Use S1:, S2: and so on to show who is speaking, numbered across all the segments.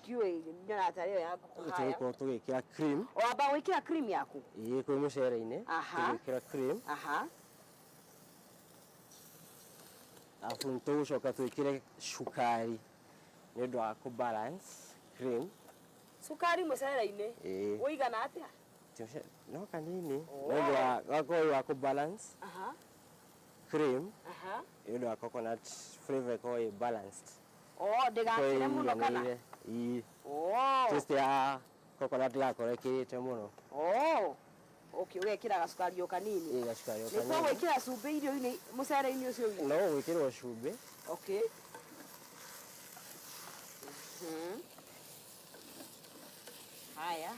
S1: Ndiũĩ nyonaga tarĩ ĩyo ya ngũkũ haya.
S2: Tũgũkorwo tũgĩkĩra cream.
S1: Wamba gwĩkĩra cream yaku?
S2: Ĩĩ kwĩ mũcere-inĩ. Tũgwĩkĩra cream. Alafu nĩ tũgũcoka twĩkĩre cukari nĩ ũndũ wa kũ balance cream.
S1: Cukari mũcere-inĩ?
S2: Ĩĩ.
S1: Ũigana atĩa?
S2: No kanini nĩ ũndũ wa gakorwo wĩ wa kũ balance cream nĩ ũndũ wa coconut flavour ĩkorwo ĩ balanced.
S1: Oh, ndĩgakĩre mũno kana?
S2: Ĩĩ. Taste ya coconut ndĩgakorwo ĩkĩrĩte mũno.
S1: Oh. Okay, ũgekĩra gacukari o kanini.
S2: Ĩĩ gacukari o kanini.
S1: Nĩkuo gwĩkĩra cumbĩ irio-inĩ mũcere-inĩ ũcio witũ?
S2: No gwĩkĩrwo cumbĩ.
S1: Okay. Haya,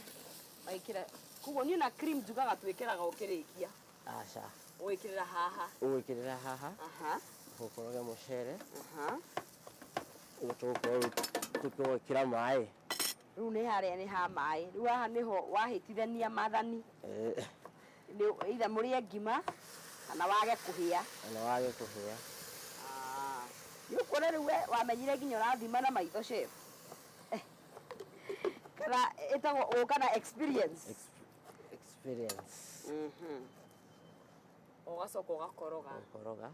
S1: wekĩra koguo niĩ na cream njugaga twĩkĩraga ũkĩrĩkia.
S2: Aca.
S1: Ũgwĩkĩrĩra haha.
S2: Ũgwĩkĩrĩra haha. Ũkoroge mũcere. Ũguo tũgũkorwo tũgĩkĩra maĩ.
S1: Rĩu nĩ harĩa nĩ ha maĩ. Rĩu haha nĩho wahĩtithania mathani. Nĩ either mũrĩe ngima kana wage kũhĩa.
S2: Kana wage kũhĩa.
S1: Nĩ ũkuona rĩu we wamenyire nginya ũrathima na maitho chef. Kana ĩtagwo gũka na experience.
S2: Experience.
S1: Ũgacoka ũgakoroga.
S2: Ũgakoroga.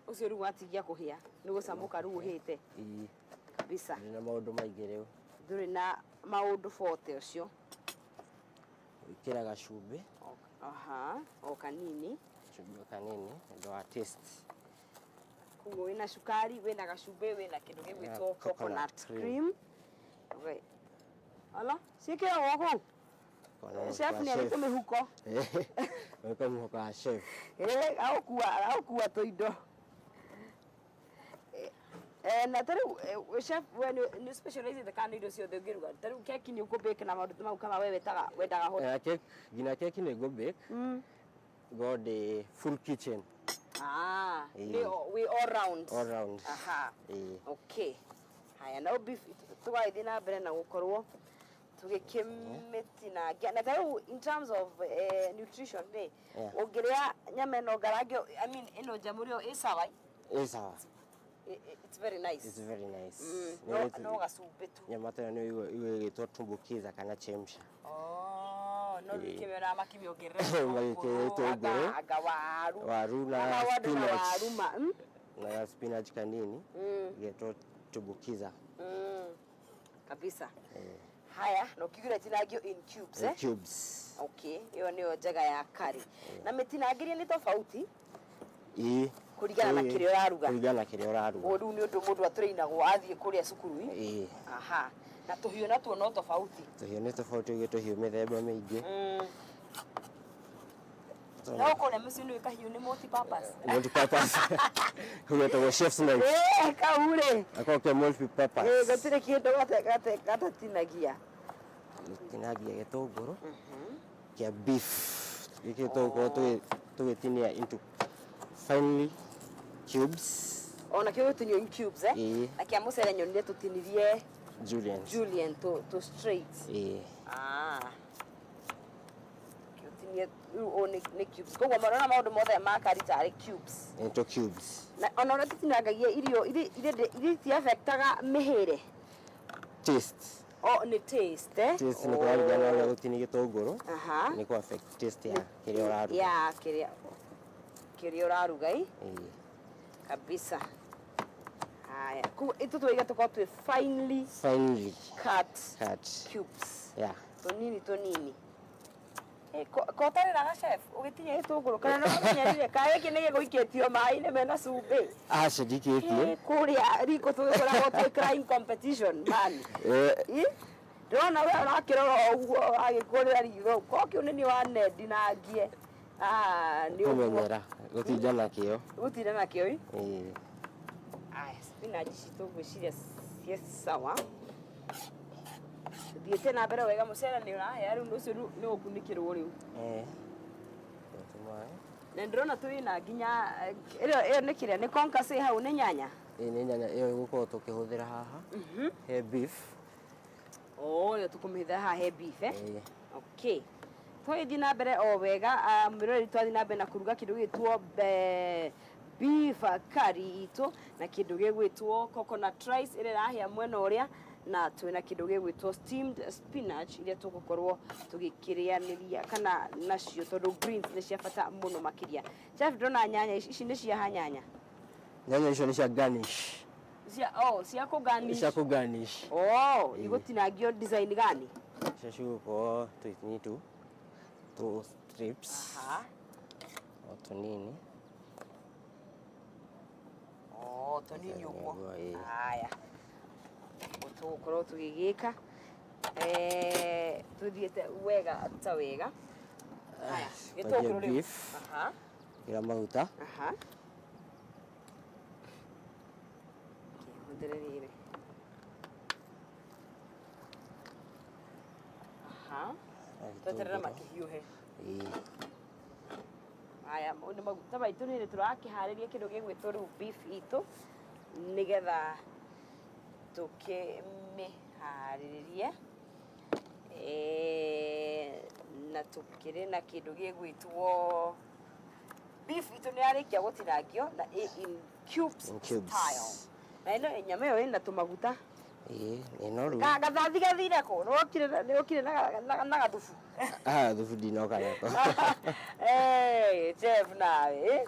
S1: Ũcio rĩu watigia kũhĩa nĩ gũcamũka rĩu ũhĩte.
S2: Ĩĩ.
S1: Kabisa.
S2: Ndũrĩ na maũndũ maingĩ rĩu.
S1: Ndũrĩ na maũndũ bote ũcio.
S2: Wĩkĩra gacumbĩ.
S1: Aha, o kanini.
S2: Gacumbĩ o kanini nĩ ũndũ wa taste.
S1: Koguo wĩna cukari, wĩna gacumbĩ, wĩna kĩndũ gĩgwĩtwo coconut cream. Ala, ciĩkĩragwo kũu? Chef nĩ arĩ tũmĩhuko.
S2: Gwĩka mũhuko wa chef.
S1: Ĩĩ, gagũkua tũindo. Na ta rĩu chef we nĩ specialized kana nĩ irio ciothe ũngĩruga? Ta rĩu keki nĩ ũkũ bake na maũndũ ta mau kana we wetaga wendaga hot?
S2: Cake, nginya keki nĩ ngũ bake. Go ndĩ full kitchen.
S1: Ah, nĩ wĩ all round.
S2: All round.
S1: Aha. Okay. Haya, no beef tũgagĩthiĩ na mbere na gũkorwo tũgĩkĩmĩtinangia. Na ta rĩu in terms of nutrition rĩ, ũngĩrĩa nyama ĩno ngarange, I mean ĩno njamũre ĩ sawa?
S2: Ĩ sawa.
S1: It's very nice.
S2: It's very nice.
S1: No gacumbĩ tu.
S2: Nyama ta ĩyo nĩ ĩgwĩtwo tumbukiza kana chemsha.
S1: Oh, no rĩu kĩmera makĩmĩongerera
S2: Magĩkĩra gĩtũngũrũ,
S1: anga waru.
S2: Waru na
S1: Kana andũ na
S2: spinach.
S1: waru ma?
S2: Na spinach kanini. Ĩgetwo tumbukiza.
S1: Kabisa. Haya, na ũkiugire ĩtinangio in cubes, eh?
S2: In cubes.
S1: Okay, ĩyo nĩyo njega ya curry. Na mĩtinangĩrie nĩ tofauti?
S2: Ĩĩ.
S1: Kũringana na kĩrĩa ũraruga.
S2: Kũringana na kĩrĩa ũraruga.
S1: Ũyũ rĩu nĩ ũndũ mũndũ atũrainagwo athiĩ kũrĩa cukuru.
S2: Ĩĩ.
S1: Aha. Na tũhiũ natuo no tofauti.
S2: Tũhiũ nĩ tofauti, ũgĩ tũhiũ mĩthemba mĩingĩ.
S1: No kũrĩa mũciĩ nĩ kahiũ nĩ multi purpose.
S2: Multi purpose. Kau getagwo chef's knife.
S1: Ĩĩ, kau rĩ.
S2: Gakoragwo ke multi purpose.
S1: Ĩĩ, gũtirĩ kĩndũ gatatinagia.
S2: Gĩtinagia gĩtũngũrũ kĩa beef. Gĩkĩ tũgũkorwo tũgĩtinia into finely cubes.
S1: Ona kĩo gĩtinio in cubes, eh?
S2: Ĩĩ.
S1: Na kĩa mũcere nyonire tũtinirie
S2: Julienne.
S1: Julienne to straight.
S2: Ĩĩ.
S1: Ah. Gĩtinie rĩu ũũ nĩ cubes. Koguo marona maũndũ mothe ma curry tarĩ cubes.
S2: Into cubes.
S1: Na ona ũrĩa tũtinangagia irio iria iti affectaga mĩhĩre.
S2: Taste.
S1: Oh, nĩ taste, eh?
S2: Taste nĩ kũraringana na ũrĩa gũtinia gĩtũngũrũ.
S1: Aha.
S2: Nĩ kũ affect taste ya kĩrĩa ũraruga.
S1: Ya kĩrĩa ũraruga, ĩ?
S2: Ĩĩ.
S1: Kabisa. Haya. Koguo itũ tũiga tũkorwo twĩ finely
S2: Finely
S1: cut
S2: cut.
S1: cubes.
S2: Yeah.
S1: Tũnini tũnini. Kotarĩraga chef ũgĩtinia gĩtũngũrũ kana no ũmenyerire kana gĩkĩ nĩ gĩgũikĩtio maĩ-inĩ mena cumbĩ?
S2: Aca ndikĩtie.
S1: Kũrĩa riko tũgĩkoragwo twĩ crying competition man. Ndĩrona we ũrakĩrora ũguo agĩkũrĩra ritho ko kĩu nĩ niĩ wanendinangie. Ah, nĩ ũguo.
S2: Kũmenyera gũtinda nakĩo.
S1: Gũtinda nakĩo ĩ?
S2: Ĩĩ.
S1: Aya, spinach citũ ngwĩciria ciĩ sawa. Thiĩte na mbere wega mũcere nĩ ũrahĩa rĩu ũcio nĩ ũkunĩkĩrwo rĩu.
S2: Ĩĩ.
S1: Na ndĩrona twĩ na nginya ĩyo nĩ kĩrĩa nĩ concassé hau nĩ nyanya.
S2: Ĩĩ nĩ nyanya ĩyo ĩgũkorwo tũkĩhũthĩra haha. He beef.
S1: Oh, ĩyo tũkũmĩhũthĩra haha he beef eh?
S2: Ĩĩ.
S1: Okay. Tũgĩthiĩ na mbere o wega, mwĩroreri twathiĩ na mbere na kũruga kĩndũ gĩgwĩtwo Beef curry itũ na kĩndũ gĩgwĩtwo coconut rice ĩrĩa ĩrahĩa mwena ũrĩa, na twĩna kĩndũ gĩgwĩtwo steamed spinach iria tũgũkorwo tũgĩkĩrĩanĩria kana nacio tondũ greens nĩ cia bata mũno makĩria. Chef, ndĩrona nyanya ici, ici nĩ cia ha nyanya?
S2: Nyanya icio nĩ cia garnish.
S1: Cia, oh, cia kũ garnish.
S2: Cia kũ garnish.
S1: Oh, igũtinangio design gani?
S2: Icio cigũkorwo tũtini tu tũ strips.
S1: Aha.
S2: O tũnini.
S1: Oh, tũnini ũguo.
S2: Nĩguo, ĩĩ.
S1: Haya. Ũguo tũgũkorwo tũgĩgĩka. Tũthiĩte wega ta wega. Haya, gĩtũngũrũ rĩu.
S2: Beef.
S1: Aha.
S2: Ĩkĩra maguta.
S1: Aha. Kĩhũthĩre rĩrĩ. Aha.
S2: Na
S1: Tweterera
S2: gĩtũngũrũ.
S1: makĩhiũhe.
S2: Ĩĩ.
S1: Haya, mau nĩ maguta maitũ nĩ tũrakĩharĩria kĩndũ gĩgwĩtwo rĩu beef itũ nĩgetha tũkĩmĩharĩrĩrie. Na tũkĩrĩ na kĩndũ gĩgwĩtwo beef itũ nĩ yarĩkia gũtinangio na ĩ in cubes
S2: In cubes.
S1: style. Na ĩno nyama ĩyo ĩna tũmaguta.
S2: Ĩĩ, nĩ noru.
S1: Gathathi gathire kũ? Nĩwokire na gathubu?
S2: Ah, thubu ndinoka nako.
S1: Chef nawe.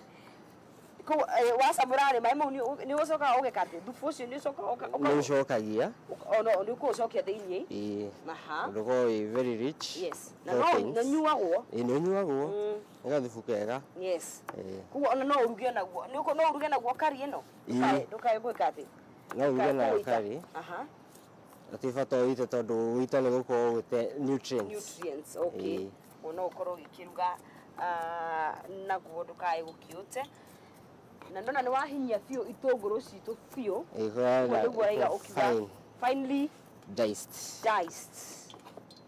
S1: Kũguo wacamũra rĩ, maĩ mau nĩ ũcokaga ũgeka atĩ? Thubu ũcio nĩ ũcokaga
S2: Nĩ ũcokagia.
S1: Oh, no, nĩ ũkũũcokia thĩiniĩ.
S2: Ĩĩ.
S1: Aha.
S2: Ũndũ ũkoragwo wĩ very rich.
S1: Yes. Na no
S2: Proteins.
S1: ũnyuagwo.
S2: Ĩĩ, nĩ ũnyuagwo. Nĩ gathubu kega.
S1: Yes.
S2: Ĩĩ.
S1: Koguo ona no ũruge naguo. Nĩ no ũruge naguo curry ĩno?
S2: Ĩĩ.
S1: Ndũkae gwĩka atĩ?
S2: No ũruge nayo
S1: Ndũkae kũũita.
S2: curry.
S1: Aha.
S2: Gũtirĩ bata ũite tondũ ũita nĩ gũkorwo ũgĩte nutrients.
S1: Nutrients, okay.
S2: Ĩĩ.
S1: Koguo no ũkorwo ũgĩkĩruga naguo ndũkae gũkĩũte. Na ndona nĩ wahinyia biũ itũngũrũ citũ biũ.
S2: Ĩĩ, kũrĩa
S1: Ũguo nĩguo ũraiga ũkiuga
S2: fine.
S1: Finely
S2: Diced.
S1: Diced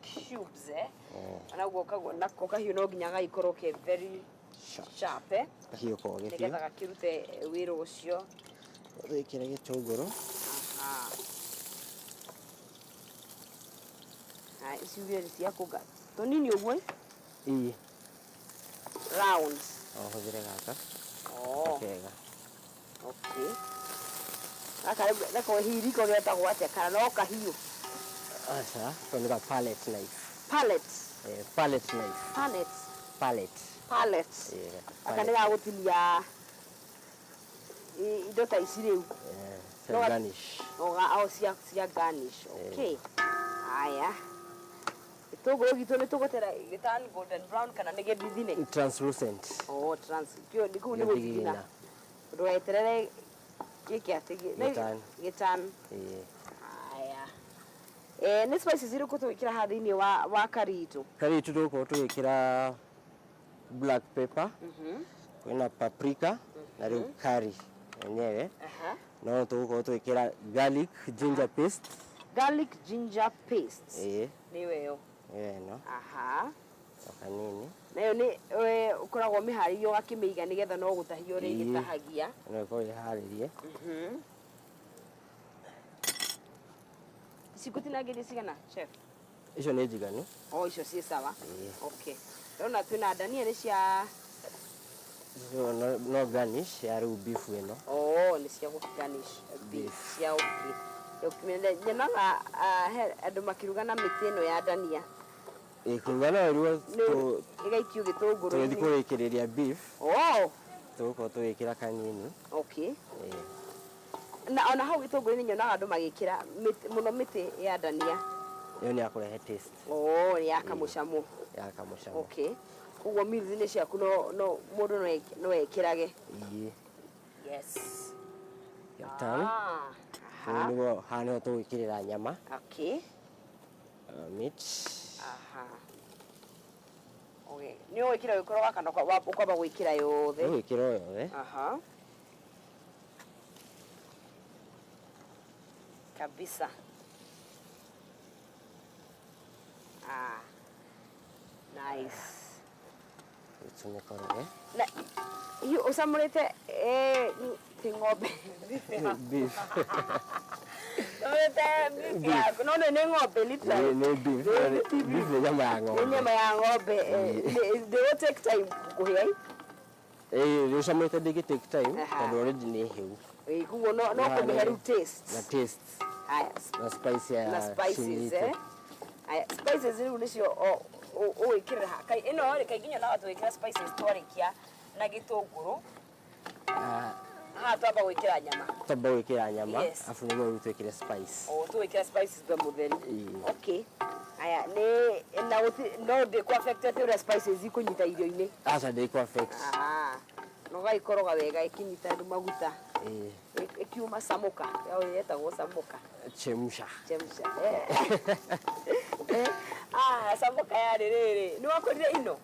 S1: cubes, eh? Na ũguo kaguo nako kahiũ no nginya gagĩkorwo ke very
S2: Sharp.
S1: sharp, eh?
S2: Kahiũ koge biũ.
S1: Nĩgetha gakĩrute wĩra ũcio.
S2: Wĩkĩre gĩtũngũrũ.
S1: Aha. Haya, ici ugire nĩ cia kũnga. Tũnini ũguo?
S2: Ĩĩ.
S1: Rounds.
S2: No ũhũthĩre gaka.
S1: Oh.
S2: Kega.
S1: Okay. Gaka rĩu nako hihi riko getagwo atĩa kana no kahiũ?
S2: Aca, kau nĩ ka palette knife.
S1: Palette.
S2: Palette knife.
S1: Palette.
S2: Palette.
S1: Palette.
S2: Palette.
S1: Gaka nĩ ga gũtinia indo ta ici rĩu.
S2: Cia
S1: No
S2: garnish.
S1: Oga, oh, cia garnish. Okay. Haya. Gĩtũngũrũ gitũ nĩ tũgũtera gĩ turn golden brown kana nĩ gĩthithine?
S2: Translucent.
S1: Oh, trans. Kĩo nĩ kũu nĩ
S2: Gĩthithina.
S1: gũthithina. Ndũgeterere gĩke atĩ
S2: Gĩ turn.
S1: Gĩ turn.
S2: Ĩĩ.
S1: Haya. Nĩ spices irĩkũ tũgwĩkĩra haha thĩiniĩ wa curry itũ?
S2: Curry itũ tũgũkorwo tũgĩkĩra black pepper. Kwĩna paprika na rĩu curry yenyewe.
S1: Aha.
S2: No tũgũkorwo tũgĩkĩra garlic ginger paste.
S1: Garlic ginger paste.
S2: Ĩĩ.
S1: Nĩyo ĩyo.
S2: Nĩyo ĩno.
S1: Aha.
S2: O kanini.
S1: Nayo nĩ ũkoragwo ũmĩharĩirie ũgakĩmĩiga nĩgetha no gũtahia ũrĩgĩtahagia.
S2: No ĩkorwo ĩharĩrie.
S1: Ici ngũtinangĩrie cigana, chef?
S2: Icio nĩ njiganu.
S1: Oh, icio ciĩ sawa.
S2: Ĩĩ.
S1: Okay. Ndĩrona twĩna ndania nĩ cia
S2: Icio no garnish ya rĩu beef ĩno.
S1: Oh, nĩ cia gũ garnish beef. Cia ũkĩ. Nyonaga he andũ makĩruga na mĩtĩ ĩno ya ndania.
S2: Ĩĩ, kũruga no ĩrugwo
S1: Ĩgaikio gĩtũngũrũ-inĩ.
S2: Tũgĩthiĩ kũrĩkĩrĩria beef.
S1: Oh.
S2: Tũgũkorwo tũgĩkĩra kanini.
S1: Okay.
S2: Ĩĩ.
S1: Na ona hau gĩtũngũrũ-inĩ nyonaga andũ magĩkĩra mũno mĩtĩ ya ndania.
S2: Ĩyo nĩ ya kũrehe taste.
S1: Oh, nĩ ya kamũcamo.
S2: Ya kamũcamo.
S1: Okay. Koguo meals-inĩ ciaku no mũndũ no ekĩrage.
S2: Ĩĩ.
S1: Yes.
S2: Your turn. Rĩu nĩguo haha nĩho tũgwĩkĩrĩra nyama.
S1: Okay.
S2: Meat.
S1: Aha. Okay. Nĩ ũgwĩkĩra gĩkoro kana ũkwamba gwĩkĩra yothe?
S2: Ũgwĩkĩra o yothe.
S1: Aha. Kabisa. Nice.
S2: Tũmĩkoroge.
S1: Na hihi ũcamũrĩte, ti ng'ombe.
S2: Beef.
S1: Ũcamũrĩte beef yaku. No nĩ ng'ombe literally.
S2: Nĩ beef.
S1: Nĩ
S2: Beef nĩ nyama ya ng'ombe.
S1: Nĩ nyama ya ng'ombe. They will take time kũhĩa.
S2: Ĩĩ, ũcamĩte ndĩngĩ take time tondũ already nĩ hĩu.
S1: Ĩĩ, koguo no kũmĩhe rĩu taste.
S2: Na taste.
S1: Haya.
S2: Na spice ya
S1: na spices eh. Haya, spices rĩu nĩcio ũgwĩkĩrĩra haha. Ĩno rĩ, kaingĩ nyonaga tũgĩkĩra spices twarĩkia na gĩtũngũrũ. Haha twamba gwĩkĩra nyama.
S2: Twamba gwĩkĩra nyama, afu nĩguo rĩu twĩkĩre spice.
S1: O tũgwĩkĩra spices twa mũtheri. Okay. Haya, nĩ na no ndĩkũ affect atĩ ũrĩa spices ikũnyita irio-inĩ.
S2: Aca, ndĩkũ affect.
S1: Na ũgagĩkoroga wega ĩkĩnyita rĩu maguta. Ĩkiuma samoka. Yao yetagwo samoka.
S2: Chemsha.
S1: Chemsha. Ah, samoka yarĩ rĩrĩ. Nĩ wakorire ino?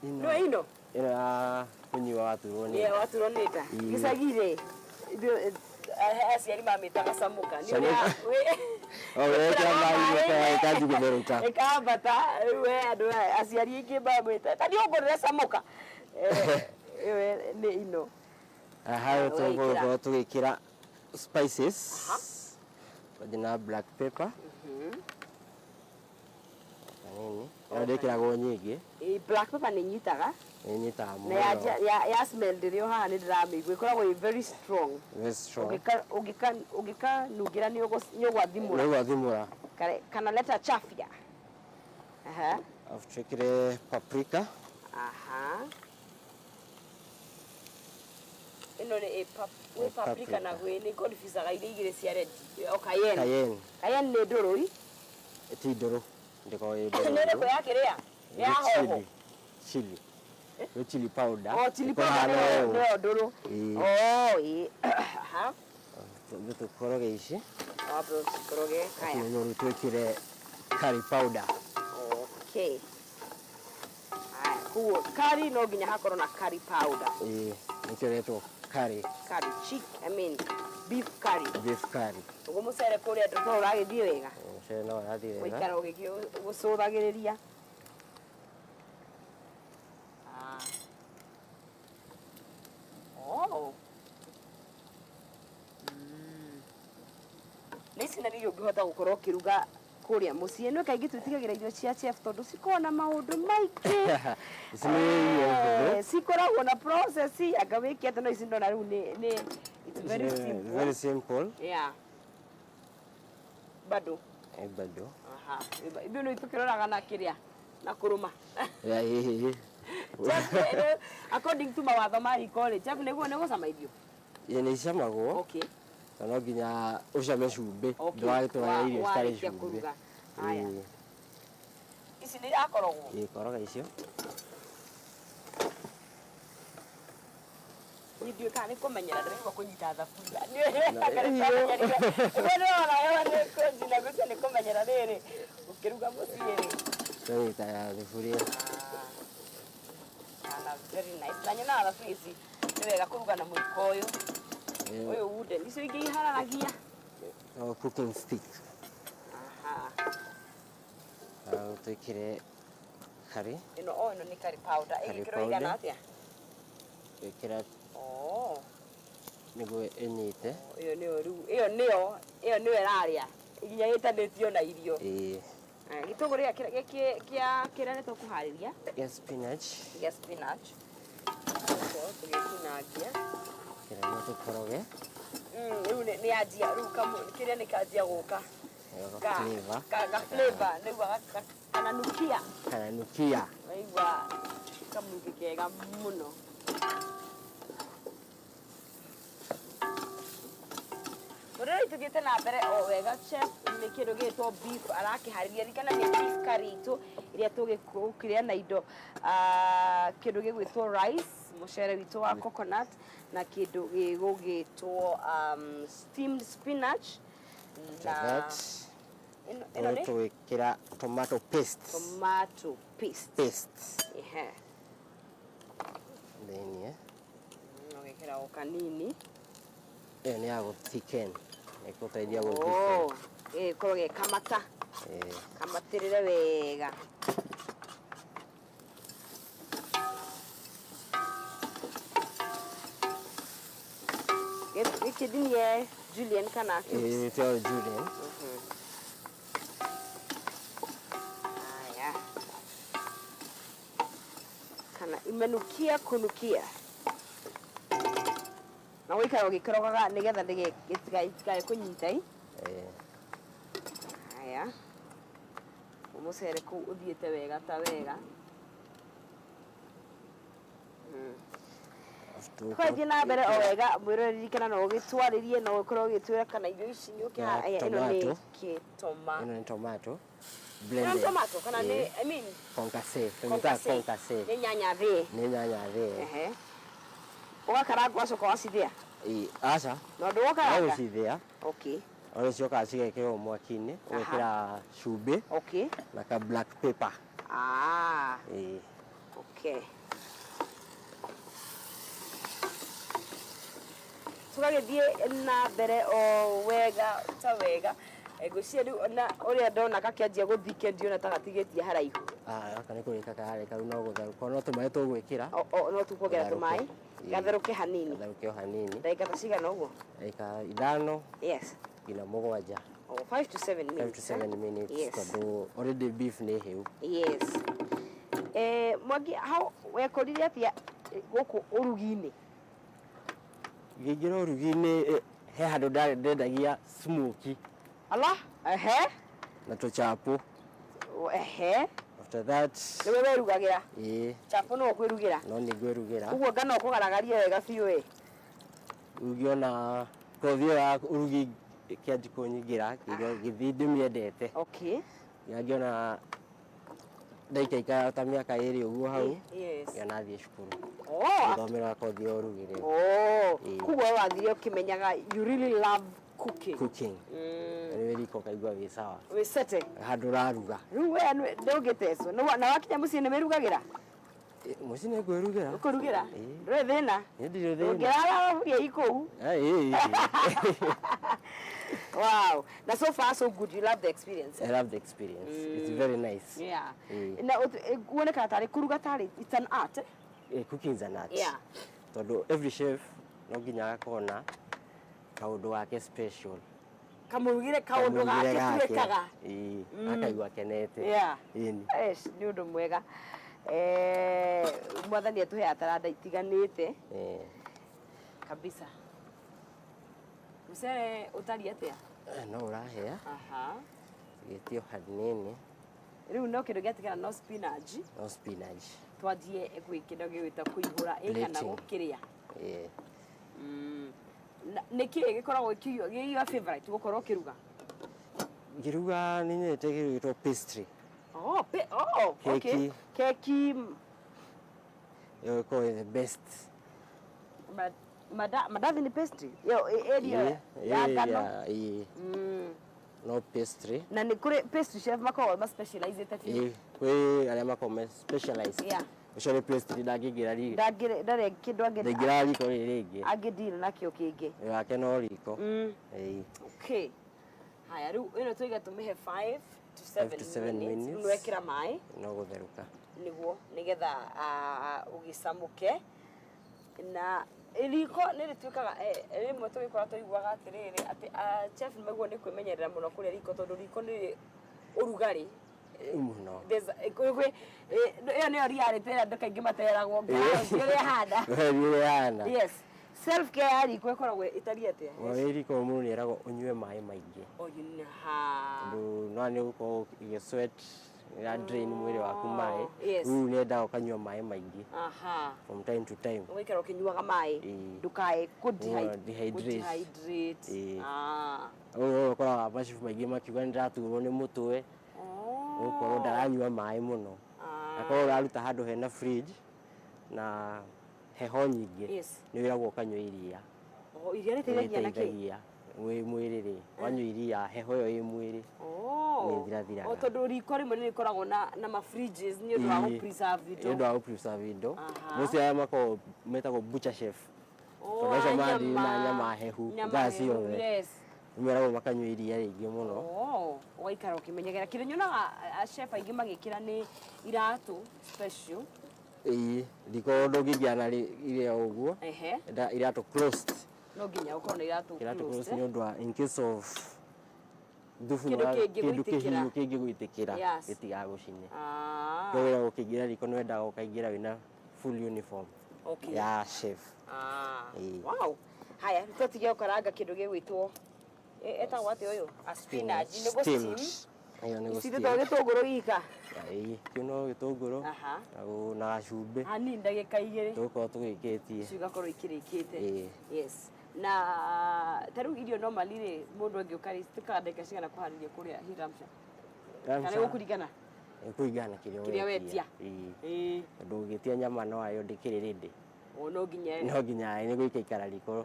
S1: Nĩ ino?
S2: Ĩno ya kũnyua waturwo nĩ
S1: nda. Waturwo nĩ nda. Gĩcagi-rĩ, aciari mamĩtaga samoka.
S2: Wekĩra maĩ ĩkanjia gũtherũka.
S1: Ĩkambata, rĩu we andũ aciari aingĩ mamĩta. Ta thiĩ ũngũrĩre samoka. Ĩyo nĩ ino.
S2: Haha tũgũkorwo tũgĩkĩra spices. Twanjie na black pepper. Kanini. Ĩno ndĩkĩragwo nyingĩ.
S1: Black pepper nĩ nyitaga.
S2: Nĩ nyitaga mũno.
S1: Na ya smell ndĩrĩ o haha nĩ ndĩramĩigua. Ĩkoragwo ĩ very strong.
S2: Very strong.
S1: Ũngĩkanungĩra nĩ ũgwathimũra.
S2: Nĩ ũgwathimũra.
S1: Kana leta chafia. Aha.
S2: Alafu twĩkĩre paprika.
S1: Aha. Ĩno nĩ gwĩ paprika na gwĩ nĩ confusaga iria igĩrĩ cia red. O cayenne.
S2: Cayenne.
S1: Cayenne nĩ ndũrũ i?
S2: Ti ndũrũ. Ndĩkoragwo ĩ ndũrũ.
S1: Nĩ ĩrĩkũ ya kĩrĩa? Nĩ ya hoho.
S2: Chili. Nĩ chili powder.
S1: Oh, chili powder nĩyo ndũrũ. Oh, ĩ. Aha.
S2: Tũkoroge ici.
S1: Wambe ũcikoroge. Haya.
S2: Nĩguo twĩkĩre curry powder.
S1: Okay. Haya, koguo curry no nginya hakorwo na curry powder.
S2: Ĩĩ, nĩkĩo ĩretwo curry.
S1: Curry chick, I mean beef curry.
S2: Beef curry.
S1: Ũguo mũcere kũrĩa ndũkorwo ũragĩthiĩ wega.
S2: Mũcere no ũrathiĩ wega.
S1: Gũikara ũgĩcũthagĩrĩria. Oh. Nĩ ici na irio ũngĩhota gũkorwo ũkĩruga kũrĩa mũciĩ. Nĩ kaingĩ twĩtigagĩra irio cia chef tondũ cikoragwo na maũndũ maingĩ.
S2: Ici nĩ irio hũthũ.
S1: Cikoragwo na process anga wĩke atĩ no ici ndona rĩu nĩ it's very simple.
S2: Very simple.
S1: Yeah. Bado.
S2: Bado.
S1: Aha. Ithuĩ nĩ tũkĩroraga na kĩrĩa na kũrũma.
S2: Yeah, yeah.
S1: Chef, according to mawatho ma riko rĩ, chef nĩguo nĩ gũcama irio?
S2: Ĩĩ nĩ icamagwo.
S1: Okay.
S2: Na no nginya ũcame cumbĩ. Ndũgagĩtware irio citarĩ cumbĩ.
S1: Haya. Ici nĩ irakorogwo?
S2: Ĩĩ, koroga icio.
S1: Niĩ ndiũĩ kana nĩ kũmenyera ndĩraigua kũnyita thaburia. Nĩguo ndĩrona ĩyo nĩ kũnjina gũcio nĩ kũmenyera rĩrĩ ũkĩruga mũciĩ rĩ.
S2: Tũnyita thaburia.
S1: Na very nice. Na nyonaga thaburia ici nĩ wega kũruga na mũiko ũyũ. Ũyũ wooden. Icio ingĩ ihararagia.
S2: Oh, cooking stick.
S1: Aha.
S2: Twĩkĩre curry.
S1: Ĩno o ĩno nĩ curry powder. Ĩgĩkĩrwo ĩigana atĩa?
S2: Twĩkĩra.
S1: Oh.
S2: Nĩguo ĩnyite.
S1: Ĩyo nĩyo rĩu, ĩyo nĩyo, ĩyo nĩyo ĩrarĩa. Nginya ĩtanĩtio na irio.
S2: Ĩĩ.
S1: Gĩtũngũrũ gĩkĩ kĩa kĩrĩa nĩ tũkũharĩria?
S2: Gĩa spinach.
S1: Gĩa spinach. Tũgĩtinangia.
S2: Kĩrĩa nĩ tũkoroge.
S1: Rĩu nĩ yanjia, rĩu kĩrĩa nĩ kanjia gũka.
S2: Ga flavor.
S1: Ga flavor, nĩguo kananukia.
S2: Kananukia.
S1: Waigua kamũrukĩ kega mũno. Ũrĩa tũthiĩte na mbere o wega chef nĩ kĩndũ gĩgĩtwo beef arakĩharĩria ririkana nĩ beef curry itũ ĩrĩa tũgĩkũrĩa na indo kĩndũ gĩgwĩtwo rice mũcere witũ wa coconut na kĩndũ gĩgũgĩtwo steamed spinach na ĩno nĩ
S2: tũgwĩkĩra tomato paste.
S1: Tomato paste.
S2: Paste.
S1: Ehe.
S2: Thĩiniĩ.
S1: Ũgekĩra o kanini.
S2: Ĩyo nĩ ya gũ thicken. Ĩgũteithia gũ thicken.
S1: Ĩkorwo ge kamata. Kamatĩrĩre wega. Gĩkĩ ndinie Julian kana cubes?
S2: Ĩĩ, tio Julian.
S1: Haya. Kana imenukia kunukia. Na gũikara ũgĩkorogaga nĩgetha gĩtikae kũnyita i. Haya. Mũcere kũu ũthiĩte wega ta wega. Twathiĩ na mbere o wega mwĩrore, ririkana no ũgĩtwarĩrie, no ũkorwo ũgĩtwĩra kana irio ici nĩ ũkĩha. Aya, ĩno nĩ
S2: Tomato.
S1: Kĩ toma
S2: Ĩno nĩ tomato
S1: Ĩno nĩ
S2: blended.
S1: tomato kana nĩ, I mean,
S2: concasse, tũmĩtaga concasse.
S1: Nĩ nyanya thĩĩ.
S2: Nĩ nyanya thĩĩ.
S1: Ehe, ũgakaranga ũgacoka ũgacithĩa?
S2: Ĩĩ, aca.
S1: Na
S2: No
S1: ndũgũkaranga?
S2: gũcithĩa. O nĩciokaga cigekĩrwo mwaki-inĩ, ũgekĩra cumbĩ na ka black pepper. Ĩĩ.
S1: Okay, tũgagĩthiĩ na mbere o wega ta wega. Ngwĩciria rĩu ona ũrĩa ndona gakĩanjia gũthike, ndiona ta gatigĩtie haraihu.
S2: Ah, gaka nĩ kũrĩka kararĩka rĩu, no gũtherũka, no tũmaĩ tũgwĩkĩra.
S1: O, no tũkuongerera
S2: Gatherũke.
S1: tũmaĩ?
S2: Ĩĩ.
S1: Gatherũke hanini.
S2: Gatherũke o hanini.
S1: Ndagĩka ta cigana ũguo?
S2: Ndagĩka 5 nginya 7.
S1: Oh, 5 to 7
S2: 5
S1: minutes.
S2: to 7 minutes. Tondũ already beef nĩ hĩu.
S1: Yes. Mwangi, how wekorire atia gũkũ ũrugi-inĩ?
S2: Ngĩingĩra ũrugi-inĩ, he handũ ndarĩ ndendagia smoky
S1: Ala, ehe.
S2: Na tũchapo. After that,
S1: Nĩwe werugagĩra?
S2: Ĩĩ.
S1: Chapo no ũkwĩrugĩra?
S2: No nĩ ngwĩrugĩra.
S1: Ũguo ngano ũkũgaragaria wega biũ ĩ.
S2: Rĩu ngĩona kothi ĩyo ya ũrugi ĩkĩanjia kũnyingĩra, ngĩthiĩ ndĩmĩendete. Nginya ngĩona ndaikaikara ta mĩaka 2 ũguo hau, ngĩona thiĩ cukuru gũthomera kothi ya ũrugi rĩu. Ĩĩ.
S1: Koguo we wathire ũkĩmenyaga you really love cooking.
S2: Cooking. Nĩ wĩ riko ũkaigua wĩ sawa.
S1: Wĩcete.
S2: Handũ ũraruga.
S1: Rĩu we ndũngĩtecwo. Na wakinya mũciĩ nĩ wĩrugagĩra?
S2: Mũciĩ nĩ ngwĩrugĩra.
S1: Ũkũrugĩra?
S2: Ĩĩ.
S1: Ndũrĩ thĩna?
S2: Niĩ ndirĩ thĩna.
S1: Ũngĩrara waburia ikũu.
S2: Ah, ĩĩ.
S1: Wow. Na so far so good, you love the experience.
S2: I love the experience. It's very nice. Ĩĩ.
S1: Na kuonekaga tarĩ kũruga tarĩ it's an art, eh?
S2: Cooking is an art. Tondũ every chef no nginya agakorwo na kaũndũ gake special.
S1: Kamũrugĩre kaũndũ
S2: Kamũrugĩre
S1: gake tuĩkaga.
S2: Ĩĩ, akaigua akenete. Ĩni.
S1: Eish, nĩ ũndũ mwega. Mwathani atũheaga taranda itiganĩte kabisa. Mũcere ũtariĩ atĩa?
S2: No ũrahĩa. Gĩtio hanini.
S1: Rĩu no kĩndũ gĩatigara no spinach.
S2: No spinach.
S1: Twanjie gwĩkĩra gĩgwĩta kũihũra ĩ kana
S2: Plating.
S1: gũkĩrĩa.
S2: Ĩĩ.
S1: Na nĩ kĩĩ gĩkoragwo gĩ your favorite gũkorwo ũkĩruga?
S2: Ngĩruga nĩ nyendete kĩndũ gĩtagwo pastry.
S1: Oh, oh, okay.
S2: Keki.
S1: Keki.
S2: Ĩyo ĩkoragwo the best.
S1: Mandathi nĩ pastry. Ĩyo ĩria ya ngano.
S2: Ĩĩ. No pastry.
S1: Na nĩ kũrĩ pastry chef makoragwo ma specialized biũ.
S2: Ĩĩ, kwĩ arĩa makoragwo me specialized. Ũcio nĩ pastry ndangĩingĩra riko.
S1: Ndangĩrĩ ndarĩ kĩndũ angĩ
S2: Ndaingĩraga riko rĩrĩ rĩngĩ.
S1: angĩ deal nakĩo kĩngĩ.
S2: Wĩra wake no riko. Ĩĩ.
S1: Okay. Haya, rĩu ĩno tuiga tũmĩhe 5 to 7
S2: 5 to 7
S1: minutes.
S2: minutes.
S1: Rĩu nĩwekĩra maĩ.
S2: No gũtherũka.
S1: Nĩguo nĩgetha ũgĩcamũke. Na riko nĩ rĩtuĩkaga rĩmwe tũgĩkora tũiguaga atĩrĩrĩ atĩ chef nĩ maiguo nĩ kwĩmenyerera mũno kũrĩa riko tondũ riko nĩ ũrugarĩ.
S2: Mũno.
S1: Ĩyo nĩyo reality ĩrĩa andũ kaingĩ materagwo ũrĩa ĩhana.
S2: Ũrĩa ĩhana.
S1: Yes. Self care ya riko ĩkoragwo ĩtariĩ atĩa?
S2: Wĩ riko mũndũ nĩ eragwo ũnyue maĩ maingĩ.
S1: Oh, you know. Ha.
S2: Tondũ no nĩ ũgũkorwo ũgĩ sweat, ĩra drain mwĩrĩ waku maĩ. Rĩu nĩ endaga ũkanyua maĩ maingĩ. From time to time.
S1: Ũgaikara ũkĩnyuaga maĩ.
S2: Ĩĩ.
S1: Ndũkae kũ
S2: Dehydrate.
S1: dehydrate.
S2: Ĩĩ. Ũguo ũkoraga macibu maingĩ makiuga nĩ ndĩraturwo nĩ mũtwe. Gũkorwo ndaranyua maĩ mũno. Akorwo ũraruta handũ hena fridge na heho nyingĩ. Nĩ wĩragwo ũkanyua iria.
S1: Oh, iria rĩteithagia na kĩ?
S2: Rĩteithagia wĩ mwĩrĩ rĩ, wanyua iria heho ĩyo ĩ mwĩrĩ nĩ ĩthirathiraga.
S1: O tondũ riko rĩmwe nĩ rĩkoragwo na ma fridges nĩ ũndũ wa gũ preserve indo.
S2: Nĩ ũndũ wa gũ preserve indo. Mũciĩ arĩa makoragwo metagwo butcher chef.
S1: Oh,
S2: Tondũ acio
S1: a
S2: mathiĩ na
S1: nyama.
S2: nyama hehu
S1: Nyama
S2: thaa
S1: hehu,
S2: ciothe. Nĩ meragwo makanyua iria rĩingĩ mũno.
S1: Oh, ũgaikara ũkĩmenyagĩra. Kĩndũ nyonaga chef aingĩ magĩkĩra nĩ iratũ special.
S2: Ĩĩ, riko ndũngĩingĩra na iria ũguo. Iratũ closed.
S1: No nginya ũkorwo na iratũ
S2: Iratũ
S1: closed,
S2: closed nĩ ũndũ wa in case of thubu
S1: Kĩndũ
S2: na
S1: kĩngĩgũitĩkĩra.
S2: kĩndũ kĩhiũ kĩngĩgũitĩkĩra, gĩtigagũcine. Koguo wĩra ũkĩingĩra riko nĩ wendaga ũkaingĩra wĩna full uniform ya chef. Ĩĩ.
S1: Wow. Haya, tũtige gũkaranga kĩndũ gĩgwĩtwo etagwo atĩa ũyũ? A spinach, nĩguo steam.
S2: Ĩyo nĩ
S1: Ici
S2: gũ-steam.
S1: tũtagwo gĩtũngũrũ gika.
S2: Ĩĩ, kĩu no gĩtũngũrũ
S1: Aha.
S2: na gacumbĩ.
S1: Hanini ndagĩka igĩrĩ.
S2: Tũgũkorwo tũgĩkĩtie.
S1: Icio igakorwo ikĩrĩkĩte.
S2: Ĩĩ.
S1: Yes. Na ta rĩu irio normally rĩ, mũndũ angĩũka rĩ, cituĩkaga ndagĩka cigana kũharĩria kũrĩa Hiramsha? Kana gũkũringana?
S2: Ĩkũringana na kĩrĩa
S1: Kĩrĩa wetia.
S2: Ĩĩ.
S1: Ĩĩ.
S2: Tondũ ũngĩtia nyama no ayo ndĩkĩrĩ ready.
S1: O no nginya.
S2: No nginya nĩ gũikaikara riko.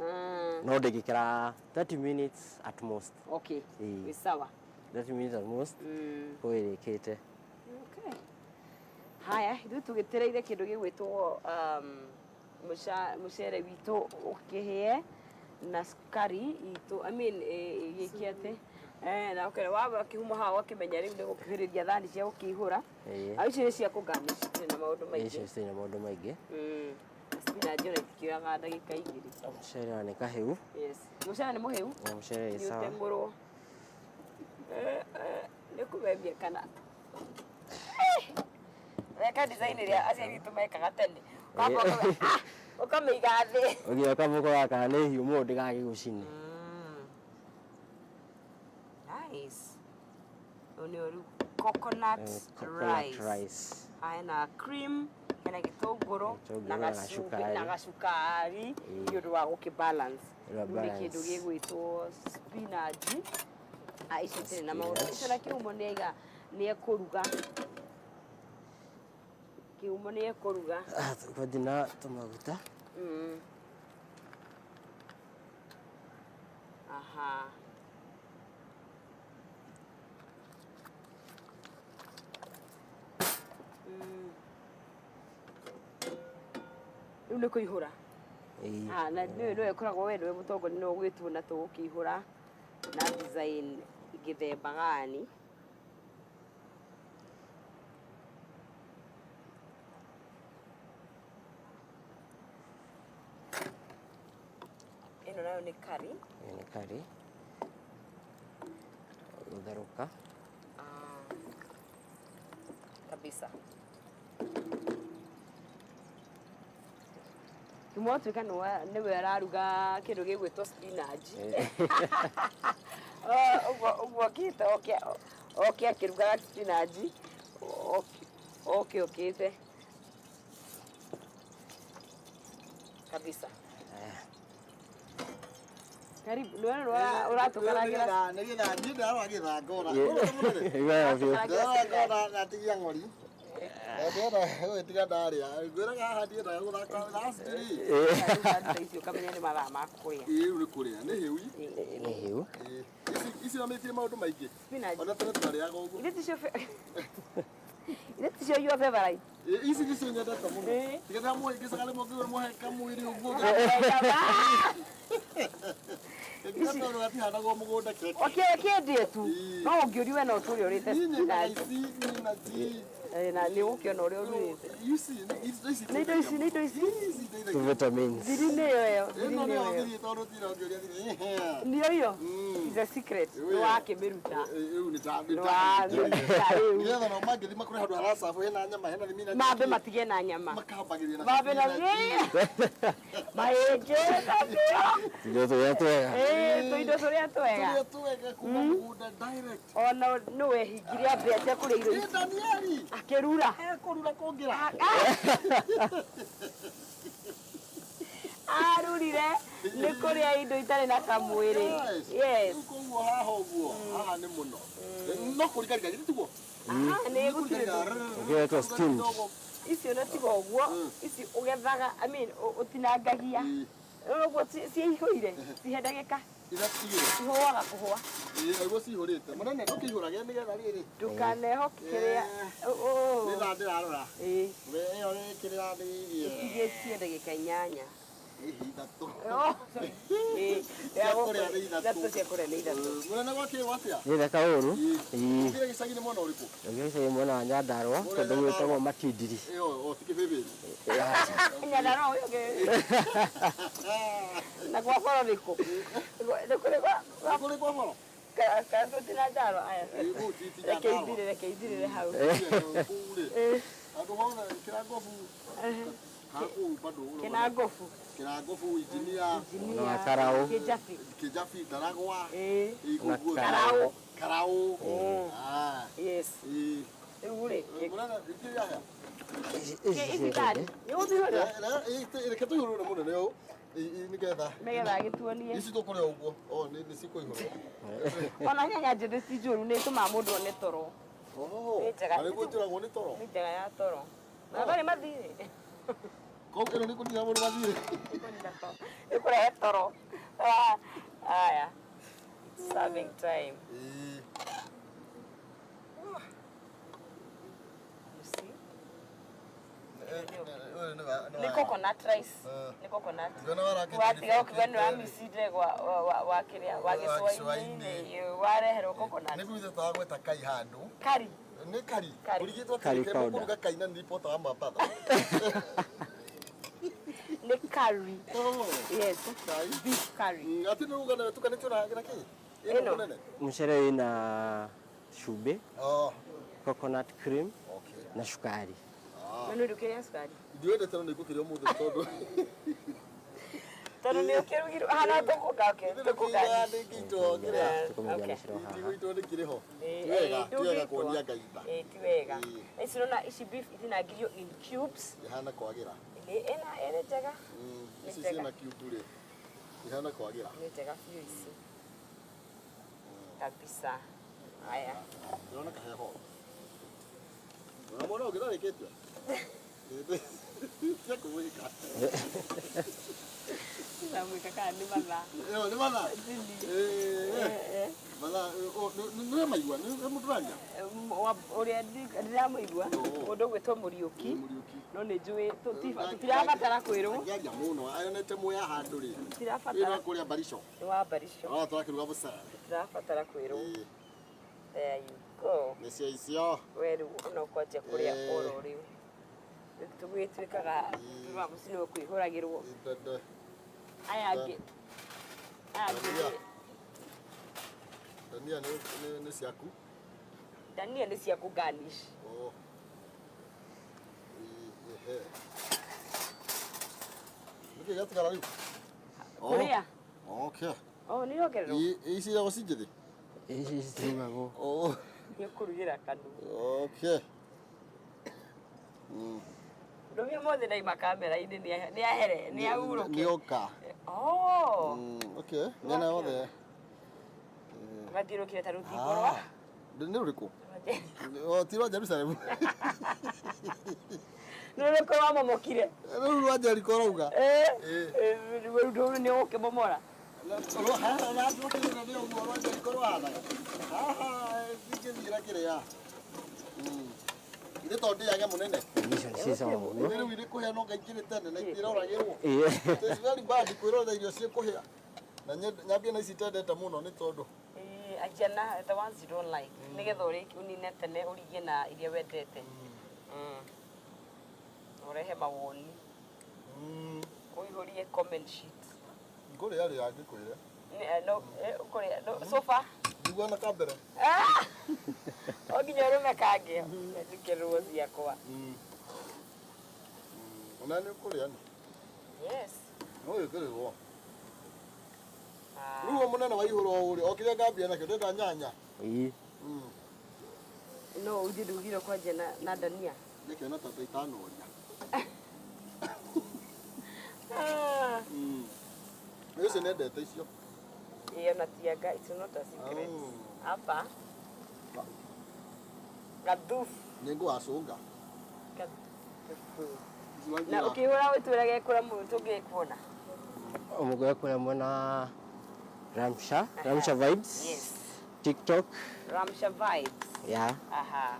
S2: No ndĩngĩkĩra 30 minutes at most.
S1: Okay.
S2: Ĩĩ.
S1: Wĩ sawa.
S2: 30 minutes at most. Kũu ĩrĩkĩte.
S1: Okay. Haya, ithuĩ tũgĩtereire kĩndũ gĩgwĩtwo mũcere witũ ũkĩhĩe na cukari itũ, I mean gĩkĩ atĩ na okay, wa kĩhumo haha ũgakĩmenya rĩu nĩ gũkuhĩrĩria thani cia gũkĩihũra.
S2: Ĩĩ.
S1: Ah, icio nĩ cia kũgarnish, itirĩ na maũndũ maingĩ.
S2: Icio citirĩ na maũndũ maingĩ.
S1: Na spinach ona itikĩoyaga ndagĩka igĩrĩ.
S2: Mũcere ona nĩ kahĩu.
S1: Yes. Mũcere nĩ mũhĩu?
S2: Na mũcere wĩ
S1: Nĩ
S2: sawa.
S1: ũteng'ũrwo. Nĩ kũmemia kana weka design ĩrĩa aciari aitũ mekaga tene. Ũkamba ũkamĩiga thĩ.
S2: Ũgĩoka mũkoraga kana nĩ hiũ mũno ndĩgagĩgũcine.
S1: Nice. Ũyũ nĩ rĩu coconut
S2: Coconut
S1: rice.
S2: rice.
S1: Haya na cream, hena gĩtũngũrũ
S2: Gĩtũngũrũ
S1: na
S2: na
S1: gacumbĩ
S2: gacukari.
S1: na gacukari nĩ ũndũ wa gũkĩ balance.
S2: Nĩ ũndũ wa
S1: Rĩu nĩ
S2: balance.
S1: kĩndũ gĩgwĩtwo spinach. Ah, ici itirĩ na maũndũ.
S2: Spinach.
S1: Icio na kĩhumo nĩ aiga nĩ ekũruga. Kĩhumo nĩ ekũruga.
S2: Ah, tũkwambia na tũmaguta.
S1: Aha. Rĩu nĩ kũihũra.
S2: Ĩĩ.
S1: Ah, na nĩwe nĩwe ĩkoragwo we nĩwe mũtongoria nĩwe ũgwĩtwo na tũgũkĩihũra na design gĩthemba gani. Ĩno nayo nĩ curry.
S2: Ĩyo nĩ curry. Gũtherũka.
S1: Kabisa. Kĩmwe watuĩka nĩwe araruga kĩndũ gĩgwĩtwo spinach. Ũguo ũguo okĩte oke oke akĩrugaga spinach oke oke okĩte kabisa. Karibu, nĩwe ũratũkarangĩra.
S3: Nĩgetha niĩ ndarora gĩthangora.
S2: Ĩiguaga biũ.
S3: Ndarora ngona natigia ng'ori. Ndĩrona ũyũ tiga ndarĩa. Ngwĩraga haha ndiendaga gũthaka last rĩ.
S1: Rĩu icio ũkamenya nĩ mathaa ma kũrĩa.
S3: Ĩĩ rĩu nĩ kũrĩa nĩ hĩu.
S2: Nĩ hĩu.
S3: Ĩĩ. Ici ona itirĩ maũndũ maingĩ.
S1: Spinach.
S3: Ona tene twarĩaga ũguo.
S1: Ithe ticio ithe ticio your favorite.
S3: Ĩĩ, ici nĩcio nyendete mũno.
S1: Ĩĩ.
S3: Tiga ndĩramũhĩngĩcaga rĩmwe ngĩmũhe kamwĩrĩ ũguo. Gĩtiga tondũ gatihandagwo mũgũnda keke.
S1: Oke kĩendie tu.
S3: Ĩĩ.
S1: No ũngĩũrio we no ũtũre ũrĩte
S3: Niĩ nyendaga
S1: spinach.
S3: ici, spinach.
S1: Na nĩ ũgũkĩona ũrĩa ũrugĩte.
S3: Ici, ici
S1: Nĩ indo ici, nĩ indo ici.
S3: Ici iteithagia.
S2: Tũ vitamins.
S1: Thiri nĩyo ĩyo, thiri
S3: Ĩno
S1: nĩyo
S3: nĩyo
S1: ĩyo.
S3: thiri tondũ tira ũngĩũria thiri.
S1: Nĩyo ĩyo.
S3: Mm.
S1: Is a secret.
S3: Ĩĩ.
S1: Nĩ wakĩmĩruta.
S3: Rĩu nĩ ta
S1: Nĩ wamĩruta rĩu.
S3: Nĩgetha nao mangĩthima kũrĩ handũ haracabu hena nyama hena thimina.
S1: Mambe matige na nyama.
S3: Makambagĩria na
S1: Mambe na
S3: spinach.
S1: mahĩngĩte biũ.
S2: Tũindo tũrĩa twega.
S1: Ĩĩ, tũindo tũrĩa twega.
S3: Tũrĩa twega kuma mũgũnda direct.
S1: Ona nĩwe hingire ambe anjia kũrĩa irio
S3: Ĩ
S1: ici.
S3: Danieli.
S1: Akĩrura.
S3: Ekũrura kũngĩra.
S1: Arurire nĩ kũrĩa indo itarĩ na kamwĩrĩ. Yes.
S3: Rĩu koguo haha ũguo haha nĩ mũno. No kũrigarigari githĩ tiguo?
S1: Aha, nĩ gũtirĩ.
S2: Ũgĩetwo steamed.
S1: Icio na tiga ũguo, ici ũgethaga, I mean, ũtinangagia. Ũguo ciihũire, cihe ndagĩka.
S3: Ithatũ igĩrĩ.
S1: Ihũaga kũhũa.
S3: Ĩĩ nĩguo cihũrĩte. Mũnene ndũkĩihũrage nĩgetha rĩrĩ.
S1: Ndũkanehoke kĩrĩa.
S3: Nĩ thaa ndĩrarora.
S1: Ĩĩ.
S3: We ĩyo nĩ kĩrĩa nĩ
S1: Ĩtigĩtie ndagĩka inyanya.
S3: ithatũ.
S1: Ĩĩ.
S3: Cia kũrĩa nĩ ithatũ.
S1: Ithatũ cia kũrĩa nĩ ithatũ.
S3: Mũnene gwakĩrwo atĩa?
S2: Gĩthaka ũru. Ĩĩ.
S3: Ũkĩrĩ gĩcagi-inĩ mwena ũrĩkũ?
S2: Gĩcagi mwena wa Nyandarũa kũndũ gwĩtagwo Makindiri.
S3: Ĩyo o ti kĩbĩbĩri.
S1: Nyandarũa ũyũ ũngĩ. Na gwa boro nĩ kũ? Nĩ kũrĩ gwa
S3: Nĩ kũrĩ kwa boro?
S1: Ka tũti na Nyandarũa aya.
S3: Ĩĩ kũu ti ti
S1: Reke
S3: Nyandarũa.
S1: ithirĩre, reke ithirĩre hau.
S3: Kũu rĩ. Handũ hothe kĩra ngobu. Kuu bado
S1: Kĩnangobu.
S3: Kĩnangobu, engineer.
S1: Engineer.
S2: Na Karaũ.
S1: Kĩnjabi.
S3: Kĩnjabi, Ndaragwa.
S1: Ĩĩ.
S3: Ĩ,
S2: Na
S3: kũu guothe.
S1: Karaũ.
S3: Karaũ. Ah.
S1: Yes.
S3: Ĩ.
S1: Rĩu rĩ,
S3: Mũnene, ikĩria haya.
S2: Ici
S1: ici kari. Nĩ gũtihũra.
S3: Reke tũihũrũre mũnene ũũ. Nĩgetha
S1: Nĩgetha agĩtuonie.
S3: Ici tũkũrĩa ũguo. O, nĩ cikũihũrwo.
S1: Ona nyanya njĩthĩ ti njũru, nĩ ĩtũmaga mũndũ one toro.
S3: Oh,
S1: Nĩ njega.
S3: na nĩguo njũragwo nĩ toro.
S1: Nĩ njega ya toro. Na ndarĩ mathirĩ.
S3: Koguo ĩno nĩ kũnina mũndũ mathirĩ.
S1: Nĩ kũrehe toro. Ah, Aya. It's serving time.
S3: Ĩ.
S1: You see?
S3: Ũyũ nĩ
S1: Nĩ coconut rice.
S3: Eh.
S1: Nĩ coconut.
S3: Ndĩrona warakĩtie
S1: Watiga ũkiuga nĩ wamicinde wa kĩrĩa wa
S3: Wa
S1: gĩcũa-inĩ
S3: gĩcũa-inĩ.
S1: wareherwo coconut.
S3: Nĩ kuithe twagweta kai handũ.
S1: Curry.
S3: Nĩ kari.
S1: Kari.
S3: Kũrigĩtwo
S2: Curry
S3: atĩ
S2: powder.
S3: kũruga kai na nĩ ripota wa mabatha.
S1: Nĩ curry.
S3: Oh.
S1: Yes.
S3: Kai.
S1: Beef curry.
S3: Atĩ nĩ ruga na tukanĩtio na na kĩ?
S1: Ĩno.
S3: Ĩno mũnene.
S2: Mũcere wĩna cumbĩ,
S3: Oh.
S2: coconut cream
S3: Okay.
S2: na cukari.
S1: Na nĩ ndũkĩrĩa cukari.
S3: Ndiwendete no nĩngũkĩrĩa ũmũthĩ tondũ
S1: Tondũ nĩ ũkĩrugirwo hana tũkũga tũkũga.
S3: ndĩngĩitwo kĩrĩa.
S2: Tũkũmĩganĩcĩra haha.
S3: Ndigũitwo nĩ kĩrĩ ho. Ti wega, ti wega kuonia Ngai tha.
S1: Ĩĩ ti wega.
S3: Ĩĩ.
S1: Ici ũrona ici beef itinangĩrio in cubes.
S3: Ihana kwagĩra.
S1: Nĩ ĩna ĩrĩ njega. Nĩ
S3: Ici
S1: njega.
S3: ciĩna cube rĩ. Ihana kwagĩra.
S1: Nĩ njega biũ ici. Kabisa. Haya.
S3: Ndĩrona kaheho. Ona mwana ũngĩ ndarĩkĩtie. Tia kũmwĩka.
S1: Ndamwĩka kana nĩ mathaa.
S3: Ĩyo nĩ mathaa. Ĩĩ. Mathaa nĩ maigua nĩ mũndũ ũraria.
S1: Ũrĩa ndĩramũigua mũndũ ũgwĩtwo Mũriũki.
S3: Mũriũki.
S1: No nĩ njũĩ tũtirabatara kwĩrwo.
S3: Angĩaria mũno ayonete muya handũ rĩ.
S1: Tũtirabatara.
S3: Ĩno kũrĩa Barisho.
S1: Nĩ wa Barisho.
S3: No tũrakĩruga mũcere.
S1: Tũtirabatara kwĩrwo.
S3: Ĩĩ.
S1: There you go.
S3: Nĩ cia icio.
S1: We rĩu ona ũkwanjia kũrĩa
S3: Ĩĩ.
S1: oro rĩu. Tũgĩtuĩkaga wa mũciĩ nĩ kwĩhũragĩrwo.
S3: Ndende.
S1: Aya angĩ. Aya angĩ.
S3: Dania. Dania nĩ ciaku.
S1: Dania nĩ cia kũ garnish.
S3: Oh. Ĩĩ, ehe. Nĩkĩ gĩatigara rĩu? Oh.
S1: Kũrĩa.
S3: Okay.
S1: Oh, nĩ yongererwo.
S3: Ici iragwo ci njĩthĩ?
S2: Ici citirugagwo.
S3: Oh.
S1: Nĩ ũkũrugĩra kanua.
S3: Okay.
S1: Ndũmia ũmũthĩ ndaima kamera-inĩ nĩ ahere nĩ ahurũke.
S3: Nĩ oka.
S1: Oh.
S3: Okay. Mĩena yothe.
S1: Mathiũrũkire ta rũthingo rwa.
S3: Ah. Nĩ rũrĩkũ? Oh, ti rwa Jerusalem.
S1: Nĩ rũrĩkũ rwamomokire?
S3: Rũu rwa Jeriko rauga.
S1: Eh. Rĩu rũu nĩ ũgũkĩmomora.
S3: Haha rũkĩrĩra nĩ ũguo rwa Jeriko rũhanaga. Haha ingĩthiĩra kĩrĩa. Ithe to ndĩage mũnene.
S2: Icio nĩ cicama mũno.
S3: Rĩu irĩ kũhĩa no ngaingĩrĩ tene na itiroragĩrwo.
S2: Ĩĩ.
S3: It's very bad kwĩrorera irio ciĩkũhĩa. Na nyambie na ici itendete mũno nĩ tondũ
S1: Ĩĩ, anjia na the ones you don't like nĩgetha ũnine tene ũrigie na iria wendete. Ũrehe mawoni. Ũihũrie comment sheet.
S3: Ngũrĩa rĩa ngĩkwĩre.
S1: No, ũkũrĩa no, so far.
S3: Njigua na kambere.
S1: Ah! O nginya ũrũme kangĩ. Njĩkĩrĩrwo ciakwa.
S3: Ona nĩ ũkũrĩa nĩ.
S1: Yes.
S3: No wĩkĩrĩrwo.
S1: Ah.
S3: Rĩu mũnene wa ihũrwo ũrĩa o kĩrĩa ngambia nakĩo ndĩrenda nyanya.
S2: Ĩĩ.
S1: No ũthiĩ ndugire kwanjia na dania.
S3: Nĩkĩona ta itanoria.
S1: Ah.
S3: Ũcio nĩendete icio.
S1: Ĩyo na tianga, it's not a secret.
S3: Oh.
S1: Hapa. Gathufu.
S3: Nĩ ngũgacũnga.
S1: Gathufu.
S3: Ici
S1: Na
S3: wanjĩra.
S1: ũkĩhũra wĩtwĩrage kũrĩa tũngĩkuona.
S2: Mũgũre kũrĩa mwena Ramsha, Ramsha Vibes.
S1: Yes.
S2: TikTok,
S1: Ramsha Vibes.
S2: yeah.
S1: Aha.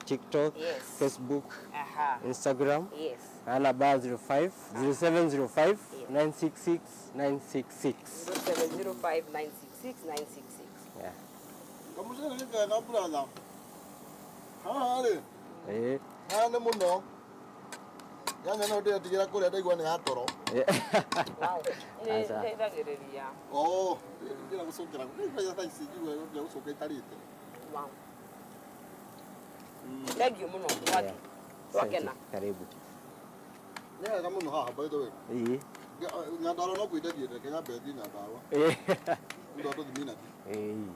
S2: TikTok,
S1: Yes.
S2: Facebook,
S1: Aha.
S2: Instagram.
S1: Yes.
S2: Na namba 05 0705 966 966.
S1: 0705 966 966.
S2: Yeah.
S3: Kamũcere nĩ kega brother. Haha rĩ,
S2: Ĩĩ.
S3: haha nĩ mũno. Nyanya no ndĩretigĩra kũrĩa ndaigua nĩ ya toro.
S1: Wow. Nĩ
S2: Aca.
S1: ndeithagĩrĩria.
S3: Oh, ndĩra gũcũngĩra. Nĩ thaa ici njigua ndĩra gũcũnga itarĩte.
S1: Wow. Thank you mũno. Twakena.
S2: Asante. Karibu.
S3: Nĩ hega mũno haha, by the way.
S2: Ĩĩ.
S3: Nyandarua no kwĩndathie, reke nyambe thiĩ Nyandarua. Nĩ ũndũ wa tũthiminati.
S2: Ĩĩ.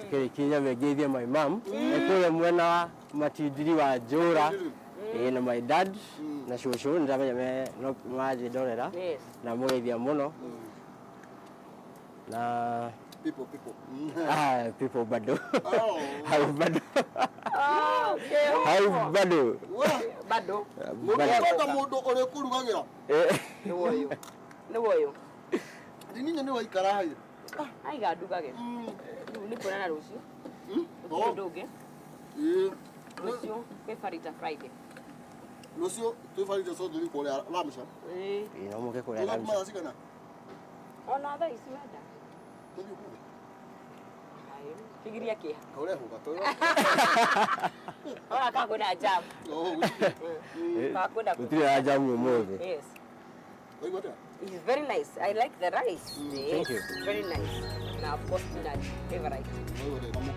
S2: Tukĩrĩkia nyambe ngeithie my mom e kũrĩa mwena wa Matindiri wa Njũra. Ĩĩ, na my dad na cũcũ, nĩndamenya me no manjĩndorera. Na mũgeithia mũno na
S3: People, people.
S2: Ah, people bado.
S3: Oh.
S2: Hau bado.
S1: Ah, okay.
S2: Hau bado.
S3: We,
S1: Bado.
S2: Bado.
S3: mũngĩenda mũndũ ũrĩkũrugagĩra.
S1: Nĩ woyũ. Nĩ woyũ.
S3: Ndininya nĩ waikara hai.
S1: Aiga ndugage. Rĩu nĩ kuonana rũciũ. Gũtirĩ ũndũ ũngĩ.
S3: Ĩĩ.
S1: Rũciũ kwĩ Farita Friday.
S3: Rũciũ twĩ Farita, so tũthiĩ kũrĩa Ramsha.
S1: Ĩĩ.
S2: Ĩĩ, no mũke kũrĩa
S3: Tũgatuma
S2: Ramsha.
S3: thaa cigana?
S1: Ona thaa ici wenda.
S3: Tũthiĩ ũmũthĩ.
S1: Kigiria kĩeha.
S3: Kaũrehũga.
S1: Ona ka kwĩna jam.
S3: Oh, gũtirĩ.
S1: Ka kwĩna.
S2: Gũtirĩ na jamu ũmũthĩ.
S1: Yes.
S3: Waigua atĩa?
S1: It's very nice. I like the rice. Yes.
S2: Thank you.
S1: Very nice. Na of course spinach, favorite.
S3: Waigua atĩa?